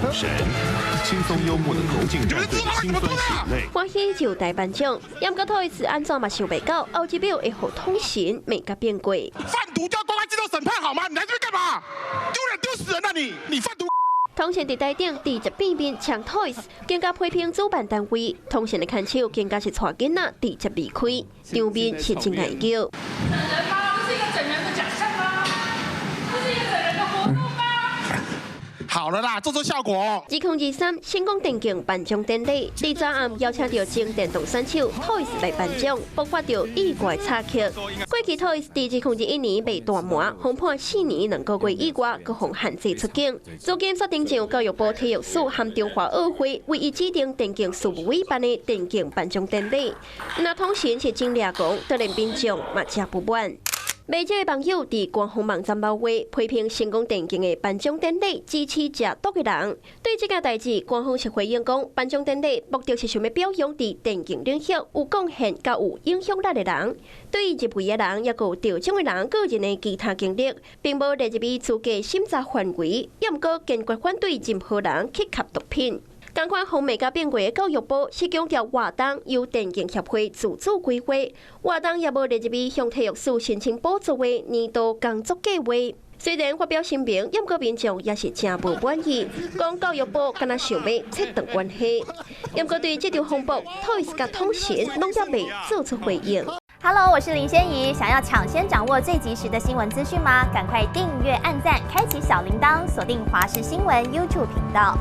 統神，輕鬆幽默的頭頸戰隊的辛酸血淚。歡喜就大頒獎，毋過 Toyz 按怎嘛想袂到，後一秒會予統神罵甲變卦。販毒就要乖乖接受審判好嗎？你來這邊幹嘛？丟臉丟死人啊你！你販毒！統神佇台頂直接變面嗆 Toyz，更加批評主辦單位。統神的牽手更加是帶囡仔直接離開，場面是真難叫。整人嗎？這是一個整人的獎項嗎？這是一個整人的活動嗎？好了啦，做做效果。2023成功電競頒獎典禮，佇昨暗邀請著前電動選手 Toyz 來頒獎，爆發著意外插曲。過去 Toyz 佇2021年被大麻，予判4年2個月以外，閣予限制出境。如今決定上教育部體育署和中華奧會為伊指定電競事務委辦的電競頒獎典禮。若統神是真掠狂，當然民眾嘛誠不滿。袂少的網友佇官方網站留話，批評成功電競的頒獎典禮支持食毒的人。對這件代誌，官方是回應講，頒獎典禮目的是想欲表揚佇電競領域有貢獻佮有影響力的人。對於入圍的人，抑閣有得獎的人個人的其他經歷，並無列入去資格審查範圍，抑毋過堅決反對任何人去吸毒品。仝款予罵甲變卦的教育部是強調活動由電競協會自主規劃，活動也無列入去向體育署申請補助的年度工作計劃。雖然發表聲明，毋過民眾也是誠無滿意，講教育部敢若想欲切斷關係。毋過對這場風波，Toyz佮統神攏猶未做出回應。 Hello，我是林仙怡，想要搶先掌握最及時的新聞資訊嗎？趕快訂閱、按讚、開啟小鈴鐺，鎖定華視新聞 YouTube 頻道。